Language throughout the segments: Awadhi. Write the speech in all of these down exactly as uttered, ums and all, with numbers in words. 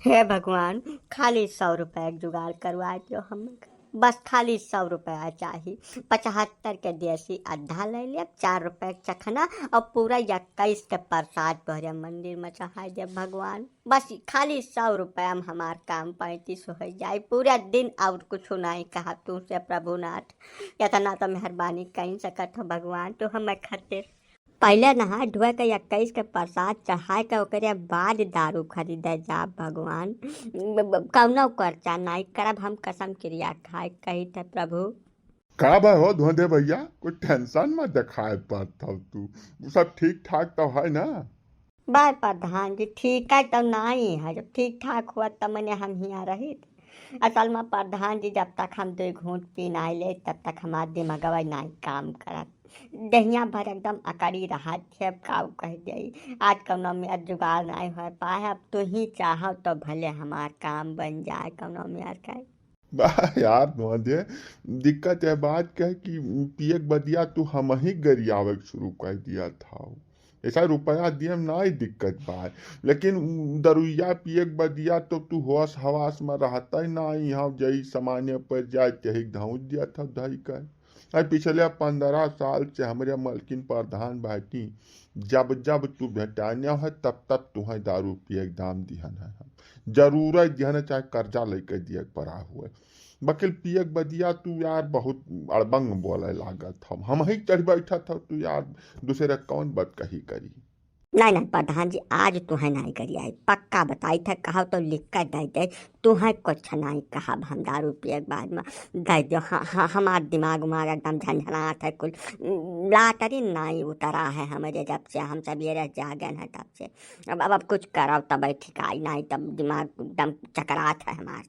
हे भगवान, खाली सौ रुपया के जुगाड़ करवा दियो हम, बस खाली सौ रुपया चाही। पचहत्तर के देसी आधा ले लेब, चार रुपया के चखना और पूरा इक्कीस के प्रसाद तोहरे मंदिर में चढ़ाई देब भगवान। बस खाली सौ रुपया में हमार काम पैंतीस हो जाए, पूरा दिन और कुछ नहीं कहा तुमसे प्रभुनाथ, इतना तो मेहरबानी कहीं सकत हो भगवान तू हमें खातिर। पहले नहाए धोए के इक्कीस के प्रसाद चढ़ाए के ओकरे बाद दारू खरीदे जाब भगवान। ब-, ब-, कौनो खर्चा नाई करब हम, कसम किरिया खाए कही थे प्रभु। का बा हो धोंधे भैया, कोई टेंशन मत देखाए पड़त हौ तू, उ सब ठीक ठाक तो है ना? बा प्रधान जी, ठीक है तो नाई है, जब ठीक ठाक हुआ तब मने हम हियाँ रहित। असल में प्रधान जी, जब तक हम दो घूंट पी नाई ले, तब तक हमार दिमागवा नाई काम करत। देहिया भर एकदम अकड़ी रहत है, अब काऊ कह जाई। आज कौनो में जुगाड़ नाई हो पाए, अब तू ही चाहो तो भले हमार काम बन जाए कौनो में का। बा यार, नोहदे, दिक्कत यह बात का है कि पिए के बदिया तू हम ही गरियावे के शुरू कर दिया था। ऐसा रुपया दिए में नाई दिक्कत बा, लेकिन दरुइया पिए के बदिया तो तू होश हवास में रहता ही ना, यहाँ जई सामान्य पर जाए, तही धौंच दिया था धई कर। अरे पिछले पन्द्रह साल से हमरे मलकिन प्रधान बाटी, जब जब तू भेटाने है, तब तब तुहें दारू पिए के दाम दिहन है हम। जरूरत दिहन है, चाहे कर्जा लेके दिए के पड़ा हुए। बकिल पिए के बदिया तू यार बहुत अड़बंग बोले लागत हम। हम ही चढ़ बैठा था, तू यार दूसरे कौन बात कही करी। नहीं, नहीं, प्रधान जी, आज तुहें नहीं गरियाई, पक्का बताई था, कहो तो लिख कर दे दे, तुहें कुछ नहीं कहब हम, दारू पिए के बाद में दे दो, हाँ, हाँ, हमार दिमाग उमाग एकदम झनझनात है, कुल लाटरी नहीं उतरा है हमरे, जब से हम सवेरे जागन है तब से। अब, अब, अब कुछ करब तब ठिकाई नहीं, तब दिमाग एकदम चकरात है हमार।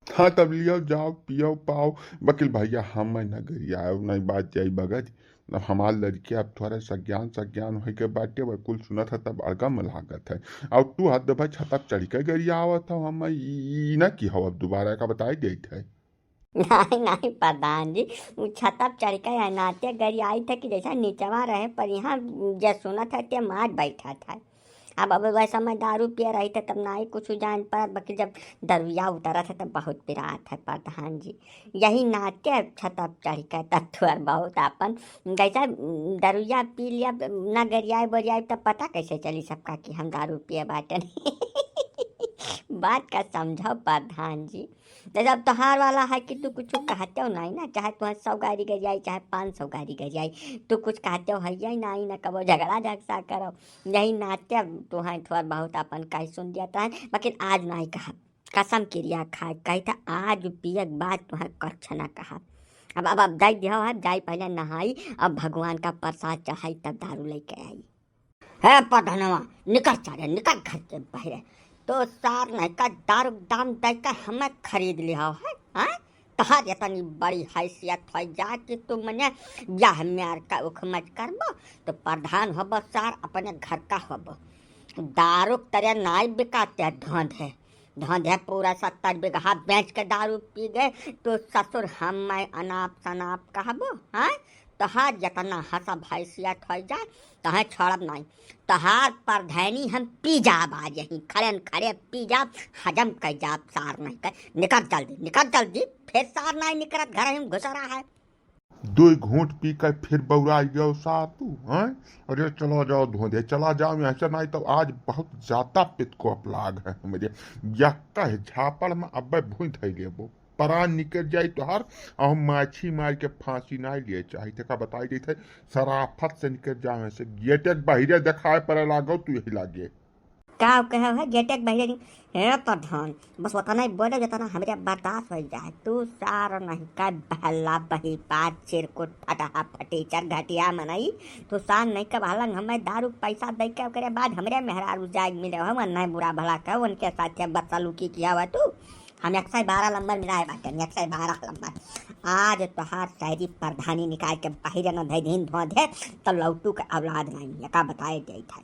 हाँ, तब लियो, जाओ, पियो, पाओ। वकील भैया, हम न गरियाओ, नहीं बात जाई बगज। अब हमार लड़के अब थोड़ा सज्ञान, सज्ञान होई के बाटे, वह कुल सुनत है, तब अड़गम लागत है। और तू हद भाई छतप चढ़ के गरियावत हो, हम ई, ई ना की हो, अब दोबारा का बताई देत है। नहीं, नहीं, प्रधान जी, उ छतप चढ़ के अनाते गरियाई थे कि जैसा नीचवा रहे, पर यहाँ जे सुनत है, ते मार बैठा था। अब, अब वह समय दारू पिए रही थे, तब नाई कुछ जान पड़त, बाकी जब दरुइया उतरत है, तब बहुत पिरात है, प्रधान जी। यही नाते छतप चढ़ के तब थोड़ बहुत आपन, जैसा दरुइया पी लिया, ना गरियाए बोरियाए, तब पता कैसे चली सबका कि हम दारू पिए बाटे? बात का समझो, प्रधान जी। तो जब तोहार वाला है कि तू कुछ कहते हो नहीं ना, चाहे तुहें सौ गारी गरियाई, चाहे पाँच सौ गारी गरियाई, तू कुछ कहते हो है यही नहीं ना, कबो झगड़ा झगसा करो, यही नाते अब तुहें थोड़ा बहुत अपन कह सुन दिया था, लेकिन आज नहीं कहा, कसम किरिया खाए कही था, आज पिए के बाद तुहें कछ ना कहा। अब, अब, अब दे दिया है, जाई पहले नहाई, अब भगवान का प्रसाद चढ़ाई, तब दारू लेके आई। हे पधनवा, निकल सारे, निकल घर के बाहरे। तो सार नहीं का दारू दाम दे के हमें खरीद लिया है, हाँ? तहार इतनी बड़ी हैसियत हो जा कि तू मने ब्याह म्यार का उखमज करबो, तो प्रधान होबो सार, अपने घर का होबो। दारू तेरे नाई बिकाते धोंधे, धोंधे पूरा सत्तर बीघा बेच के दारू पी गए, तो ससुर हम मैं अनाप शनाप कहबो, हाँ? तोहार जितना हंसब हैसियत हो जाए, तोहें छोड़ब नहीं। तोहार परधैनी हम पी जाब आज यहीं, खड़े न खड़े पी जाब, हजम कर जाब, सार नहीं कर। निकल जल्दी, निकल जल्दी, फिर सार नहीं निकलत, घर में घुस रहा है। दो घूंट पी कर फिर बौरा गयो सार तू, हैं? अरे चला जाओ धोंधे, चला जाओ यहाँ से, नहीं तो आज बहुत ज्यादा पित को अपलाग है हमरे। यक्का है झापड़ में अब्बे भूंज धई लेबो। परान निकल जाई तोहार, और माछी मार के फांसी ना लिए चाही। तेका बताई देत है, सराफत से निकल जावे से। गेटे के बहिरे देखाए पड़े लागो तू यही लागे। का कहे है गेटे के बहिरे नहीं? हे प्रधान, बस उतना ही बोले जितना हमरे बर्दाश्त हो जाए। तू सार नहीं का बहला बही पार चिरकुट फटहा फटीचर घटिया मनई। तू सार नहीं का बहलंग हमें दारू पैसा दे के ओकरे बाद हमरे मेहरारू जाग मिले हो, मन नहीं बुरा भला का उनके साथ बदसलूकी किया हुआ तू। हम एक सौ बारह नंबर मिलाए बाटे, एक सौ बारह नंबर। आज तोहार शायरी प्रधानी निकाल के बाहर न धई दिन धो दे, तो लौटू के औलाद नहीं है, का बताए देत है।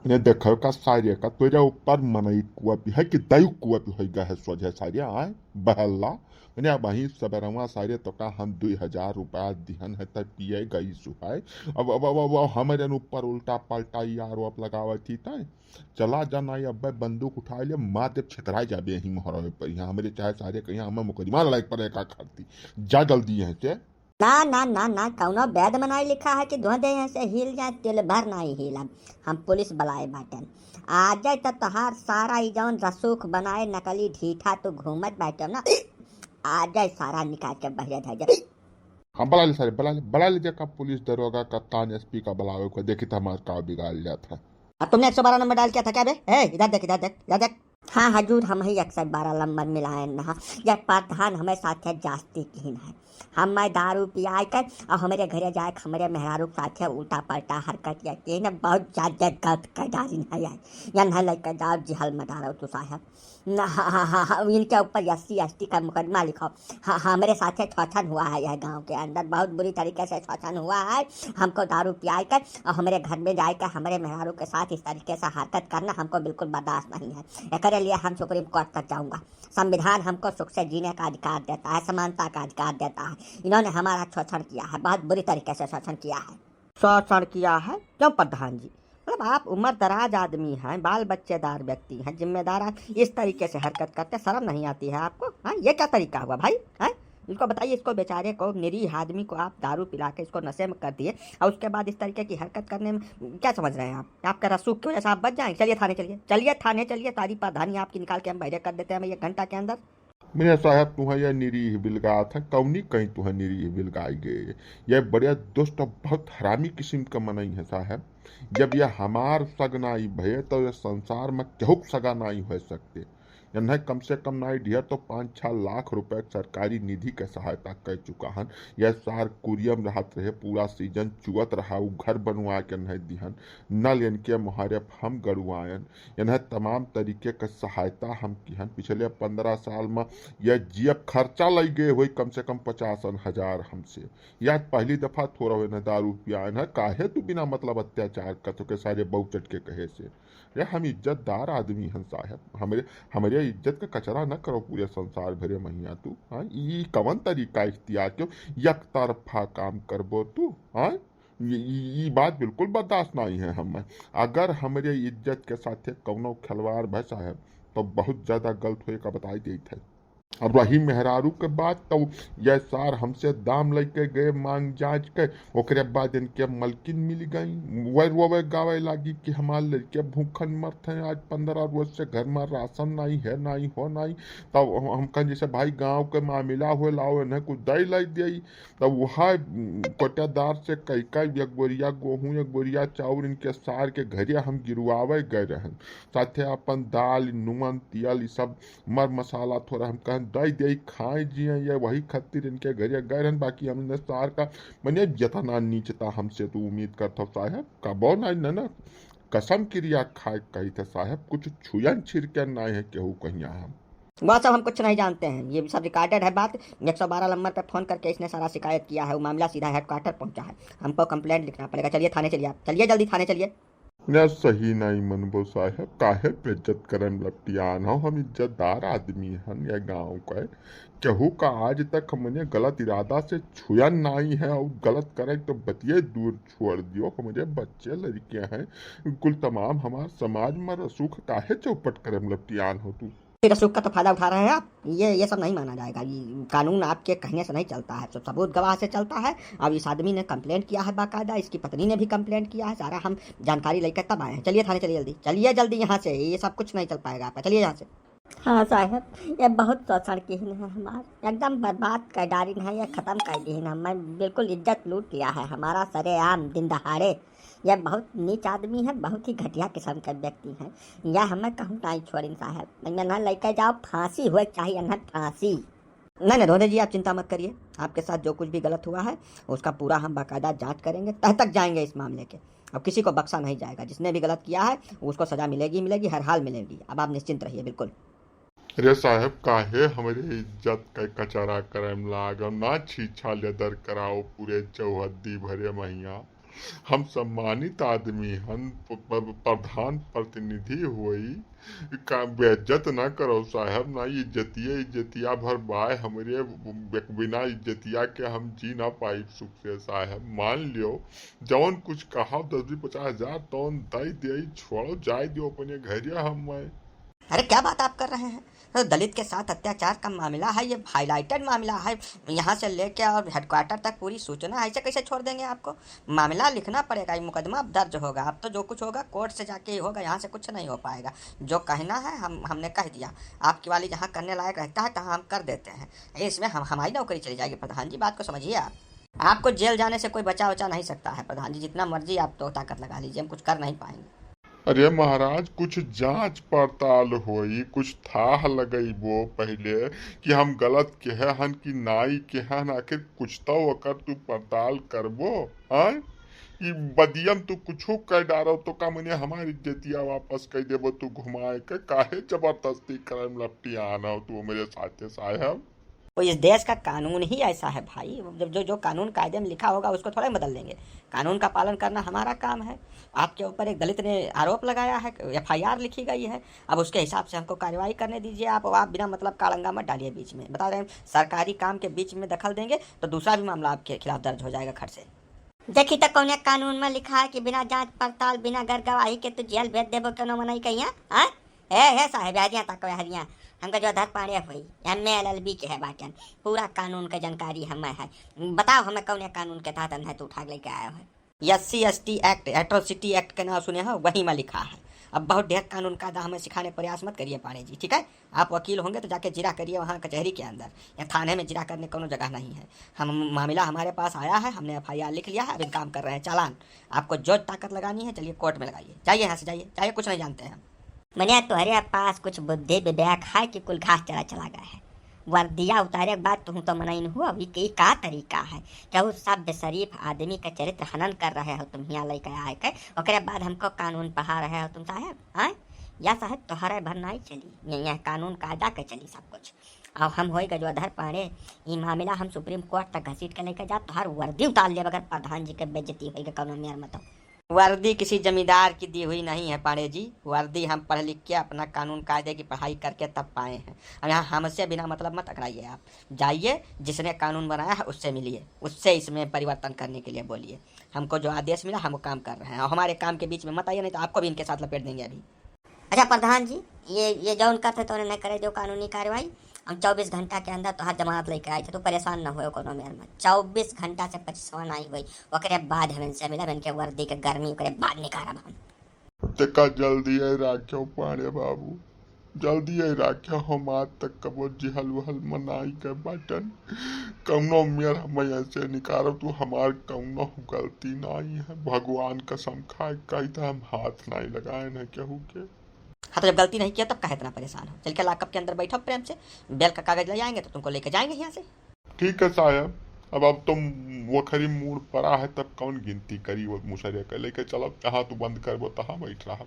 ने देखो का सारे का तोरे ऊपर मनई कुआ पी है कि दई कुआ पी होई गए है सोझे सारे आए बहल्ला। मने अब वहीं सबरवा सारे तो का हम दुई हजार रुपया दिहन है तब पिए गई सुहाय। अब, अब, अब, अब, अब हमरे न ऊपर उल्टा पलटा ई आरोप लगावत ही तय। चला जाना ये अब्बे बंदूक उठा ले, मार दे छितरा जाबे यहीं मोहरवे पर। यहाँ हमरे चाहे सारे कहीं हमें मुकदमा लड़ाई पड़े का खाती। जा जल्दी यहाँ से। ना, ना, ना, ना, कौनो वेद में नाहीं लिखा है कि धुआं दे यहाँ से हिल जाए, तिल भर नाहीं हिलब। हम पुलिस बुलाए बाटेन। आ जाए त तोहार सारा ई जौन रसूख बनाए नकली ढीठा तू घूमत बाटे ना, आ जाए सारा निकाल के बहिरे धर दे। हाँ, बुला ले सारे, बुला ले, बुला ले, जेका पुलिस दरोगा, कप्तान, एसपी का बुलावे को, देखी त हमार का बिगाड़ जात है। अब तुमने एक सौ बारह नंबर डायल किया था क्या बे? ए, इधर देख, इधर देख, इधर देख। हाँ हजूर, हम ही एक सौ बारह नंबर मिलाए न हा। ये प्रधान हमें साथे जास्ती किहिन है। हम मैं दारू पियाए के और हमरे घरे जाए के हमरे मेहरारू के साथे उल्टा पलटा हरकत किया किहिन है। बहुत ज्यादा गलत कर डालिन है यार। या नहीं लेके जाओ जेहल में डालो तू साहब। न, हाँ, हाँ, हाँ, हाँ, इनके ऊपर एससी एसटी का मुकदमा लिखाओ। हाँ, हाँ, हमरे साथे शोषण हुआ है यह गांव के अंदर, बहुत बुरी तरीके से शोषण हुआ है। हमको दारू पियाए के और हमरे घर में जाए के हमरे मेहरारू के साथ इस तरीके से हरकत करना हमको बिल्कुल बर्दाश्त नहीं है। एकरे लिए हम सुप्रीम कोर्ट तक जाऊंगा। संविधान हमको सुख से जीने का अधिकार देता है, समानता का अधिकार देता है। इन्होंने हमारा शोषण किया है, बहुत बुरी तरीके से शोषण किया है। शोषण किया है? क्यों प्रधान जी? मतलब, आप उम्र दराज आदमी हैं, बाल बच्चेदार व्यक्ति हैं, जिम्मेदार हैं, इस तरीके से हरकत करते, शर्म नहीं आती है आपको? हाँ, ये क्या तरीका हुआ भाई? हैं? इसको बताइए, इसको बेचारे को, निरीह आदमी को आप दारू पिला के इसको नशे में कर दिए और उसके बाद इस तरीके की हरकत करने में क्या समझ रहे हैं आप? आपका रसूख की वजह से आप बच जाएंगे? चलिए थाने चलिए, चलिए थाने चलिए, सारी प्रधानी आपकी निकाल के हम बहिरे कर देते हैं एक घंटा के अंदर। मेरे साहब, तुहें यह निरीह बिलगात है, कौनी कहीं तुहें निरीह बिलगाई गए। यह बड़े दुष्ट और बहुत हरामी किस्म का मनई है साहब। जब यह हमार सग नाई भये, तो यह संसार में केहू के सगा नाई हो सकते। यन्हें कम से कम नाई ढेर तो पाँच छह लाख रुपए के सरकारी निधि के सहायता कर चुका हन। यह सार कुरियम रहत रहे, पूरा सीजन चुअत रहा, उ घर बनवा के नहीं दिहन, नल इनके मुहारे हम गड़वायन। इन्हें तमाम तरीके क सहायता हम किहन। पिछले पन्द्रह साल में यह जेब खर्चा लइ गए होई कम से कम पचासन हजार हमसे। या पहली दफा थोड़ा इन्हें दारू पियायन है, काहे तू बिना मतलब अत्याचार करत हो के सारे बहुचट के कहे से। अरे हम इज्जतदार आदमी हन साहब, हमरे, हमरे इज्जत का कचरा न करो पूरे संसार भरे महिया तू। हाँ, ई कवन तरीका इख्तियार क्यों एक तरफा काम करबो तू? हाँ, ई, ई, ई बात बिल्कुल बर्दाश्त नाहीं है हमें। अगर हमरे इज्जत के साथे कौनो खिलवाड़ भय साहब, तो बहुत ज्यादा गलत होए का बताई देत है। अब रही मेहरारू के बात, तो यह सार हमसे दाम लेके गए मांग जांच के, ओकरे बाद इनके मलकिन मिल गई। वह रोवे गावे लागी कि हमार लड़के भूखन मरत हैं, आज पन्द्रह रोज से घर में राशन नाहीं है, नाहीं हो नाहीं। तब हम, हम कहन जैसे भाई गांव के मामला हो, लाओ इन्हें कुछ दे लाई दे। तब वह, उम, कोटेदार से कई कई एक बोरिया गोहूँ, एक बोरिया चाउर इनके सार के घरे हम गिरवावे गए रहन। साथे अपन दाल, नून, तेल, ई सब मर मसाला थोड़ा हम कहन दे दे खाए जिए, ये वही खातिर इनके घरे गए रहन। बाकी हमने सार का, मने जितना नीचता हमसे तू उम्मीद करत हो साहब, कबो ना, ना, ना। कसम किरिया खाए कही थे साहब, कुछ छुयन छिरके ना है केहू कहिया हम। वह सब हम कुछ नहीं जानते हैं, ये सब रिकॉर्डेड है बात। एक सौ बारह नंबर पे फोन करके इसने सारा शिकायत किया है, वो मामला सीधा हेडक्वार्टर पहुंचा है। हमको कंप्लेंट लिखना पड़ेगा। चलिए थाने चलिए आप, चलिए जल्दी थाने चलिए। ना सही नहीं मनबो साहब, काहे बेइज्जत करन लपटियान हो? हम इज्जतदार आदमी हन या गांव का। केहू का आज तक हमने गलत इरादा से छुया नहीं है और गलत करे तो बतिये दूर छोड़ दियो। हमरे बच्चे लड़के हैं, कुल तमाम हमार समाज में रसूख काहे चौपट करम लपटियान हो तू? फिर रसूख का तो फायदा उठा रहे हैं आप। ये, ये सब नहीं माना जाएगा। ये कानून आपके कहने से नहीं चलता है, सब सबूत गवाह से चलता है। अब इस आदमी ने कंप्लेंट किया है बाकायदा, इसकी पत्नी ने भी कंप्लेंट किया है, सारा हम जानकारी लेकर तब आए हैं। चलिए थाने चलिए जल्दी, चलिए जल्दी यहाँ से, ये सब कुछ नहीं चल पाएगा आपका, चलिए यहाँ से। हाँ साहब, ये बहुत शोषण किहिन है हमार, एकदम बर्बाद कर डालिन है, ये खत्म कर दिहिन है, मैं बिल्कुल इज्जत लूट लिया है हमारा सरेआम दिन दहाड़े। ये बहुत नीच आदमी है, बहुत ही घटिया किस्म के व्यक्ति हैं। यह हमें कहूँ नहीं छोड़िन साहब, इन्हें लेके जाओ, फांसी हुए चाहिए इन्हें, फांसी। नहीं, नहीं, धोंधे जी, आप चिंता मत करिए। आपके साथ जो कुछ भी गलत हुआ है, उसका पूरा हम बाकायदा जांच करेंगे, तह तक जाएंगे इस मामले के। अब किसी को बख्शा नहीं जाएगा। जिसने भी गलत किया है, उसको सजा मिलेगी, मिलेगी, हर हाल मिलेगी। अब आप निश्चिंत रहिए, बिल्कुल। अरे साहब, काहे हमरे इज्जत का कचरा करम लागो, ना छीछा लेदर कराओ पूरे चौहद्दी भरे महिया। हम सम्मानित आदमी हन, प-, प-, प्रधान प्रतिनिधि होई, का बेइज्जत ना करो साहब, ना इज्जतिया, इज्जतिया भर बाय हमरे, बे-, बिना इज्जतिया के हम जी ना पाई सुख से साहब। मान लियो, जौन कुछ कहा दस बीस पचास हजार तौन दई दे, छोड़ो, जाए दियो अपने घरिया हम। अरे क्या बात आप कर रहे हैं? तो दलित के साथ अत्याचार का मामला है, ये हाईलाइटेड मामला है, यहाँ से लेके और हेडक्वार्टर तक पूरी सूचना है, ऐसे कैसे छोड़ देंगे आपको? मामला लिखना पड़ेगा, ये मुकदमा अब दर्ज होगा। अब तो जो कुछ होगा कोर्ट से जाके ही होगा, यहाँ से कुछ नहीं हो पाएगा। जो कहना है हम, हमने कह दिया। आपकी वाली जहाँ करने लायक रहता है तहाँ हम कर देते हैं, इसमें हम, हमारी नौकरी चली जाएगी। प्रधान जी, बात को समझिए आप। आपको जेल जाने से कोई बचा उचा नहीं सकता है प्रधान जी, जितना मर्जी आप तो ताकत लगा लीजिए, हम कुछ कर नहीं पाएंगे। अरे महाराज, कुछ जांच पड़ताल होई, कुछ थाह लगइबो पहिले कि हम गलत केहे हन कि नाई केहे हन, आखिर कुछ तो ओकर तू पड़ताल करबो। आय, ई बदियम तू कुछो कह डारो तो का मने हमारी इज्जतिया वापस कह देबो तू घुमाए के? काहे जबरदस्ती करे में लपटियान हो तू मेरे साथे साहब? वो इस देश का कानून ही ऐसा है भाई, जब जो, जो कानून कायदे में लिखा होगा उसको थोड़ा ही बदल देंगे। कानून का पालन करना हमारा काम है। आपके ऊपर एक दलित ने आरोप लगाया है, एफआईआर लिखी गई है, अब उसके हिसाब से हमको कार्रवाई करने दीजिए आप। आप बिना मतलब का अड़ंगा मत डालिए बीच में, बता रहे हैं सरकारी काम के बीच में दखल देंगे तो दूसरा भी मामला आपके खिलाफ दर्ज हो जाएगा खट से। देखी तो कौने कानून में लिखा है कि बिना जांच पड़ताल, बिना गैर गवाही के तू जेल भेज देबो कोनो मनई कहिया? हाँ? ए, हे साहेब, हरिया तक हरिया। हम गजोधर पांड़े होई, एमए एलएलबी के है बाटन। पूरा कानून के जानकारी हमें है। बताओ हमें कौने कानून के तहत है तू उठा के लेके आयो है? एससी एसटी एक्ट, एट्रोसिटी एक्ट के नाम सुने हो, वही में लिखा है। अब बहुत ढेर कानून कायदा हमें सिखाने प्रयास मत करिए पांड़े जी, ठीक है? आप वकील होंगे तो जाके जिरा करिए वहाँ कचहरी के अंदर, या थाने में जिरा करने कोनो जगह नहीं है। हम, मामला हमारे पास आया है, हमने एफआईआर लिख लिया है, अभी काम कर रहे हैं चालान। आपको जो ताकत लगानी है चलिए कोर्ट में लगाइए, जाइए यहाँ से, जाइए, जाइए, कुछ नहीं जानते हैं हम। मने तोहरे पास कुछ बुद्धि विवेक है कि कुल घास चरा चला गया है? वर्दिया उतारे के बाद तुम तो मनई न हुआ, ई, ई का तरीका है? केहू सभ्य शरीफ आदमी का चरित्र हनन कर रहे हो तुम हियाँ लइके आए के, ओकरे बाद हमको कानून पढ़ा रहे हो तुम साहेब, आय? या साहेब तोहरे भर नाई चली, ये, ये कानून कायदा के चली सब कुछ। अब हम होई गजोधर पांड़े, ई मामला हम सुप्रीम कोर्ट तक घसीट के लेके जा, तोहार वर्दी उतार लेब अगर प्रधान जी के बेइज्जती होई के कौनो मेर में तो। वर्दी किसी जमींदार की दी हुई नहीं है पांड़े जी, वर्दी हम पढ़ लिख के अपना कानून कायदे की पढ़ाई करके तब पाए हैं। अब यहाँ हमसे बिना मतलब मत अकड़ाइए आप, जाइए जिसने कानून बनाया है उससे मिलिए, उससे इसमें परिवर्तन करने के लिए बोलिए। हमको जो आदेश मिला हम वो काम कर रहे हैं, और हमारे काम के बीच में मत आइए, नहीं तो आपको भी इनके साथ लपेट देंगे अभी। अच्छा प्रधान जी, ये, ये जौन करते तो नहीं करे जो कानूनी कार्रवाई, हम चउबीस घंटा के अंदर तोहार जमानत लेके आई थे, तू परेशान न होए कोनो मेर में। चउबीस घंटा से पच्चीसवा नहीं हुई, ओकरे बाद हम इनसे मिलब, इनके वर्दी के गर्मी ओकरे बाद निकारब हम। तेका जल्दी आई राख्यो पांड़े बाबू, जल्दी आई राख्यो। हम आज तक कबो जिहल उहल मनाई के बाटन, कौनो मेर हम ऐसे निकारब, तू हमार कौनो गलती नहीं है। भगवान कसम खाए कही था हम हाथ नहीं लगाए न केहू के। हाँ, तो जब गलती नहीं किया तब काहे इतना परेशान हो? चल के लॉकअप के अंदर बैठो प्रेम से, बेल का कागज ले आएंगे तो तुमको लेके जाएंगे यहाँ से। ठीक है साहब, अब, अब तुम वखरी मूड़ पड़ा है तब कौन गिनती करी, वो मुसरिया के लेके चलो, जहाँ तू बंद करबो तहाँ बैठ रहा।